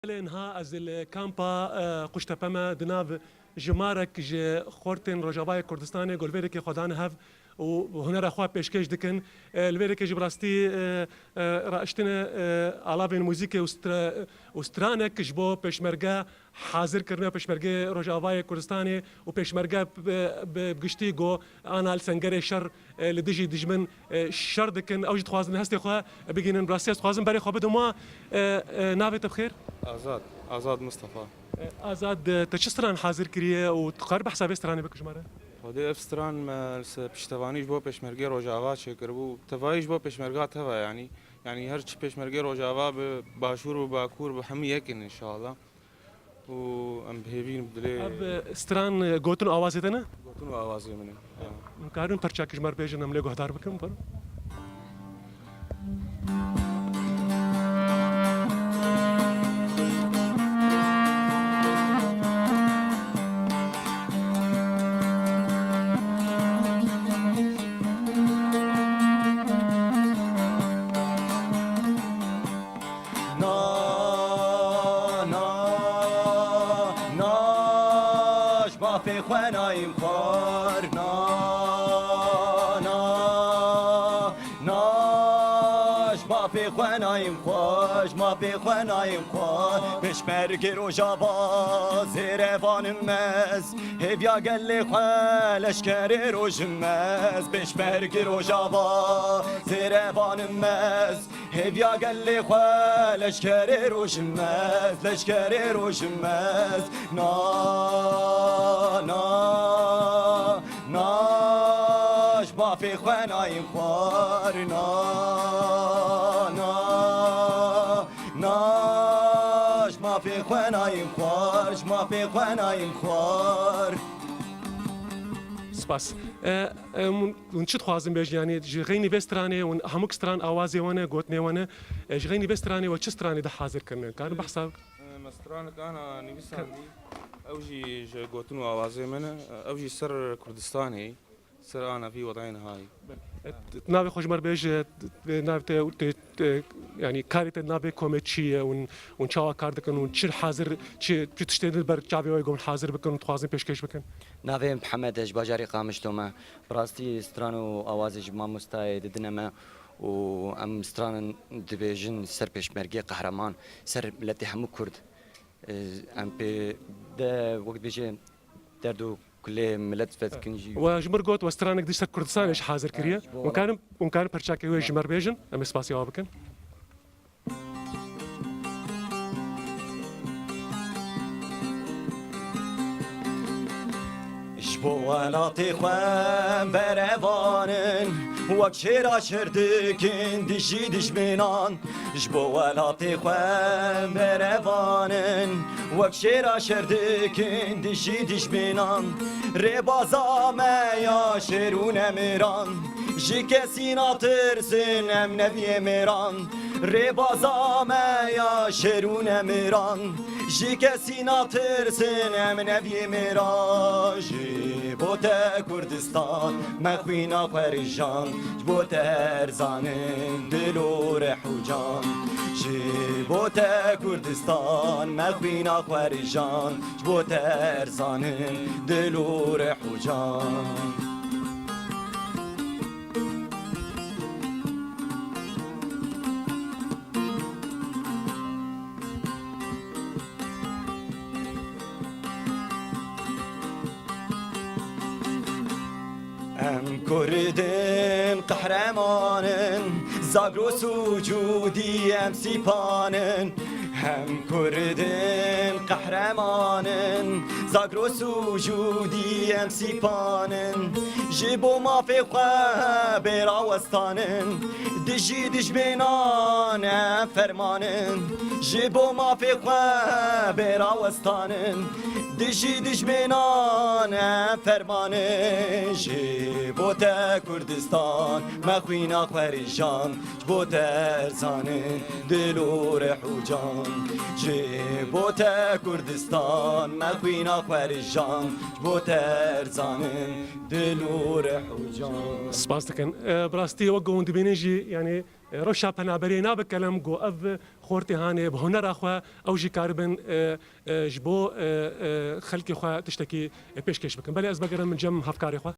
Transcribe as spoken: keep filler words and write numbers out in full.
Belê, niha ez li kampa, e, Quştepe me, di nav jimarek ji xortên Rojavayê Kurdistanê ku li vê rêkê xwe dane hev û hunera xwe pêşkêş dikin. E, li vê rêkê jî bi rastî, e, e, raiştine, e, alavên muzîkê û stra-, û stranek ji bo pêşmerge hazir kirine, pêşmergê Rojavayê Kurdistanê û pêşmerge bi, bi giştî ku ana li sengerê şer, e, li dijî dijmin, e, şer dikin. Ew jî dixwazin hestê xwe bigihînin. Bi rastî ez dixwazim berê xwe bidim wa. E, e, navê te bi xêr? Azad, Azad Mustafa. E, Azad, e, te çi stran hazir kiriye û tu kar behsa vê stranê bikî ji me re? Xwedê ev stran me li ser piştevanî ji bo pêşmergê Rojava çêkiribû. Tevayî ji bo pêşmerga teva yanî. Yanî her çi pêşmergê Rojava bi Başûr û Bakur bi hemû yek in înşallah. û em bi hêvî in dilê Ev, e, stran, e, gotin û awazê te ne? Gotin û awazê min e. Ha. Hûn karin perçakî ji me re bêjin, em lê guhdar bikin, biro. Na, na, na, ji mafê xwe nayêm xwar. Na, na, na, ji mafê xwe nayêm xwar, ji mafê xwe nayêm xwar. Pêşmergê Rojava, zêrevanim ez, hêviya gelê xwe, leşkerê rojim ez. Pêşmergê Rojava, zêrevanim ez, hêviya gelê xwe, leşkerê rojim ez, leşkerê rojim ez. Na, na, na, ji mafê xwe nayêm xwar. Na, na, na, ji mafê xwe nayêm xwar, ji mafê xwe nayêm xwar. Spas. E, e, hûn, hûn çi dixwazin bêjin? Yanî ji xeynî vê stranê hûn hemûk stran awazê we ne, gotinê we ne. E, ji xeynî vê stranê we çi stranê de hazir kirine? Karin behsa E, me stranek ana nivîsandî. Ew jî ji gotin û awazê min e. Ew jî ser Kurdistanê, ser ana vî wedayê nihayî. E, t-, navê xwe ji me re bêje, e, navê te, te, te, yanî karê te navê komê çi ye? Hûn, hûn çawa kar dikin? Hûn çi hazir, çi, çi tiştê li ber çavê we hûn hazir bikin û dixwazin pêşkêş bikin? Navê min Mihemed e, ji bajarê Qamişlo me. Bi rastî stran û awazê ji mamostayê didine me û em stranin dibêjin ser pêşmergê qehreman, ser miletê hemû Kurd. Em pê de wek dibêje derd û kulê milet vedikin jî. We ji mir got, we stranek dî ser Kurdistanê jî hazir kiriye. Hûn karin, hûn karin perçakê wê ji me re bêjin, em ê spasiya we bikin. Ji bo welatê xwe berevan in, wek şêra şer dikin dijî dijminan. Ji bo welatê xwe berevan in, wek şêra şer dikin dijî dijminan. Rêbaza me ya şêr û nemiran, ji kesî natirsin em neviyê mêran. Rêbaza me ya şêr û nemiran, ji kesî natirsin em neviyê mêran. Ji bo te Kurdistan me xwîna xwe rijand, ji bo te erzanin dil û rih û can. Ji bo te Kurdistan me xwîna xwe rijand, ji bo te erzanin dil û rih û can. Em Kurdin qehremanin, Zagros û Cûdî em sîpanin. Em Kurdin qehremanin, Zagros û Cûdî em sîpanin. Ji bo mafê xwe bê rawestanin, dijî dijmênan em fermanin. Ji bo mafê xwe bê rawestanin, dijî dijmênan em fermanin. Ji bo te Kurdistan me xwîna xwe rijand, ji bo te erzanin dil û rih û can. Ji Bo te Kurdistan, me xwîna xwe rijand, ji bo te erzanin dil û rih û can. Spas dikin. E, bi rastî wek ku hûn dibînin jî, yanî, e, rewşa penaberiyê nabe kelem ku ev xortê hanê bi hunera xwe ew jî karibin, e, e, ji bo, e, e, xelkê xwe tiştekî, e, pêşkêş bikin. Belê ez vegerim cem hevkarê xwe.